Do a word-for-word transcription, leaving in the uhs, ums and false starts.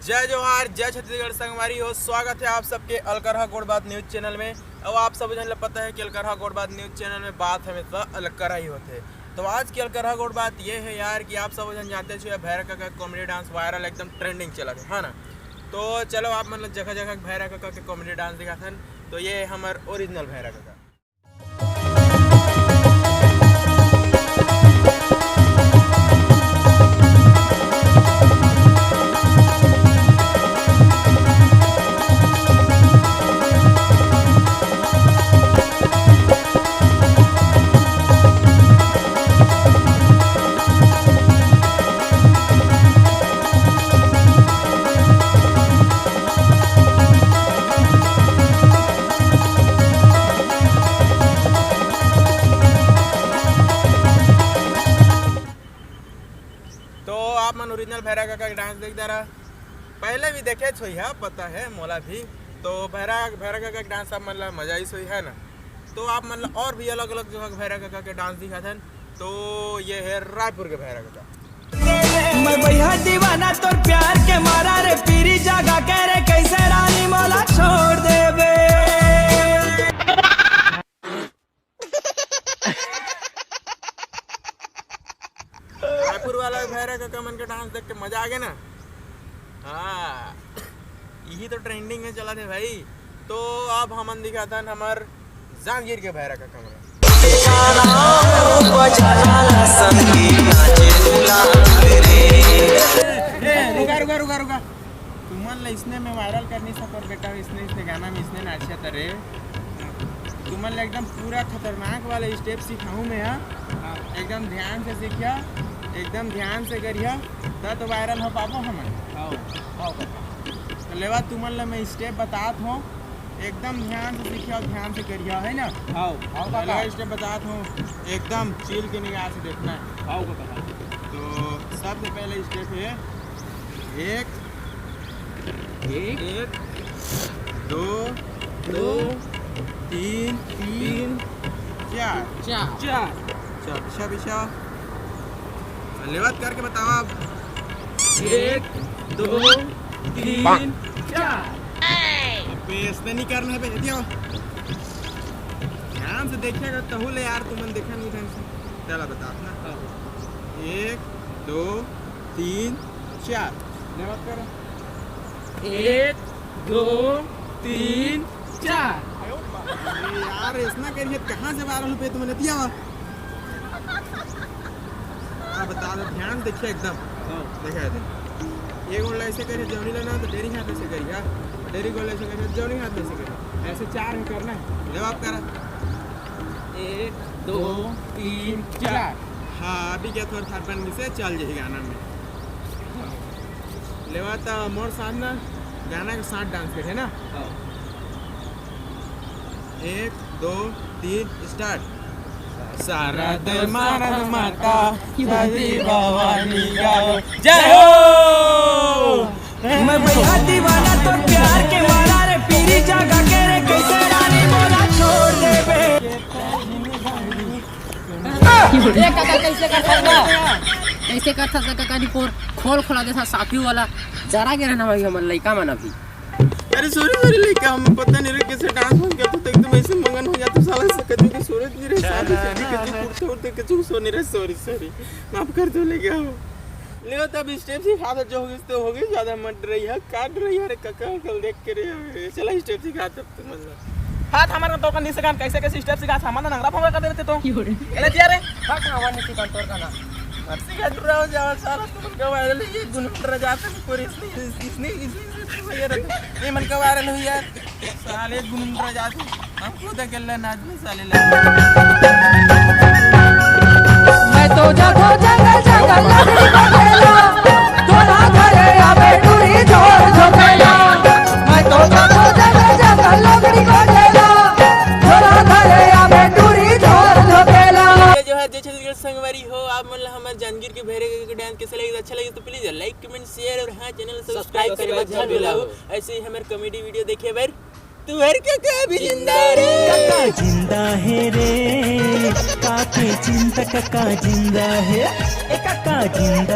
जय जोहार, जय छत्तीसगढ़ संगवारी हो। स्वागत है आप सबके अलकरहा गोड़ बात न्यूज चैनल में। अब आप सब झन ल पता है कि अलकरहा गोड़ बात न्यूज चैनल में बात हमेशा अलकरहा ही होथे। तो आज की अलकरहा गोड़ बात ये है यार कि आप सब झन जानते हो भैरा कका कॉमेडी डांस वायरल एकदम ट्रेंडिंग चलत है, है ना? तो चलो आप मन ल जगह जगह भैरा कका के कॉमेडी डांस दिखाथन। तो ये हमर ओरिजिनल भैरा कका। तो आप मन ओरिजिनल भैरा कका के डांस देख डारा। पहले भी देखे होई है, पता है मोला भी। तो भैरा भैरा कका के डांस आप मन ला मजा ही सोई है ना। तो आप मन ला और भी अलग अलग जगह के भैरा कका के डांस दिखाथन। तो ये है रायपुर के भैरा कका। मैं भैया दीवाना तोर प्यार के मारा रे, पीरी जागा के रे, कैसे रानी मोला छोड़ देबे। रायपुर वाला भैरा कका मन के डांस देख के मजा आ गया ना। हाँ, यही तो ट्रेंडिंग में चला थे भाई। तो अब हमन दिखाथन हमर जांजगीर के भैरा कका मन। ए, रुका, रुका, रुका, रुका। तुमन ला इसने में वायरल करनी सकोर बेटा, इसने, इसने गाना में इसने नाचिया तरे। तुमन ला एकदम पूरा खतरनाक वाला स्टेप सिखाऊं मैं, हाँ। एकदम ध्यान से सीखिया, एकदम ध्यान से करिया, तब तो वायरल हो पाबो हमन। आओ, आओ काका। तो लेवा तुमन ला मैं स्टेप बतात हूँ, एकदम ध्यान से सीखिया और ध्यान से करिया, है ना? आओ, आओ काका। पहला स्टेप बतात हूँ, एकदम चिल के निगाह से देखना है। आओ काका। तो सबसे पहले स्टेप है एक, एक, एक, दो, दो, तीन, तीन, चार। चार। चार। अच्छा, पीछा, पीछा। लेवत करके बताओ आप। एक, दो, तीन, चार। अबे, इसने नहीं करना है बे, दिया। ध्यान से देखिएगा, तहु ले यार, तुमन देखा नहीं ढंग से। चला बता अपना। एक, दो, तीन, चार। लेवत कर। एक, दो, तीन, चार। अरे यार, इसना करिए, कहाँ से बारह रुपये तुमने दिया हुआ? हाँ, बता दो, ध्यान देखिए एकदम। हाँ। देखा है, देख। ये गोल ऐसे करिए, जौनी लेना तो डेरी हाथ ऐसे करिए, हाँ। डेरी गोल ऐसे करिए, जौनी हाथ ऐसे करिए। ऐसे चार में करना है। लेवत करा। एक, दो, तीन, चार। हाँ, अभी क्या थोड़ा थार बन से चल जाएगा गाना में। लेवा तो मोर साथ ना गाना के साथ डांस करे ना। हाँ। एक, दो, तीन, स्टार्ट। सारा दे मारा दे माता, शादी भवानी गाओ। जय हो। मैं भैया दीवाना तो प्यार के मारा रे, पीरी जागा के रे, कैसे रानी मोला छोड़ देबे। ए काका, कैसे करथस गा? कैसे करथस गा काका? निपोर खोल खोला देथा साफी वाला। जरा के रहना भाई, हमर लइका मन अभी। अरे सॉरी सॉरी, लइका हम पता नहीं रे कैसे डांस वांस करते तो एकदम ऐसे मगन हो जाते साला से, कछु की सूरत नहीं रहे, साफी साफी कछु कुर्ते उर्ते कछु सो नहीं रहे, सॉरी सॉरी, माफ कर दो लइका। ले तब स्टेप सिखा दो, जो होगी तो होगी, ज्यादा मत रही है, काट रही है रे काका, कल देख के रे। चला स्टेप सिखा दो। हाथ हमार तो कन दिसे कान कैसे कैसे स्टेप सिखा, सामान नंगरा फोंगरा कर देते तो। की हो रे? एले दिया रे। हट, हमार नहीं सिखान तोर का ना। मत सिखा, दूर रहो, जाओ, साला, तुम का वायरल है, ये गुनगुन रह जाते हैं, पूरी इसने, इसने, इसने, इसने, ये रहे। ये मन का वायरल हुई यार। साले गुनगुन रह जाते हैं। हम खुद अकेले नाच में साले लगे। मैं तो जातो जंगल, जंगल लकड़ी काटेला, तोरा घरे आवे टूरी झोर झोंकेला। मैं तो जातो जंगल, जंगल लकड़ी काटेला, तोरा घरे आवे टूरी झोर झोंकेला। ये जो है, जय छत्तीसगढ़ संगवारी हो, आप मन ला हमर जांजगीर के भैरे के डांस कैसे लगी? अच्छा लगी तो प्लीज लाइक, कमेंट, शेयर और हाँ, चैनल सब्सक्राइब करे बर झन भुलाओ। ऐसे ही हमर कॉमेडी वीडियो देखे बर। तुहर काका भी जिंदा रे। काका जिंदा है रे, काके चिंता काका जिंदा है। ए काका जिंदा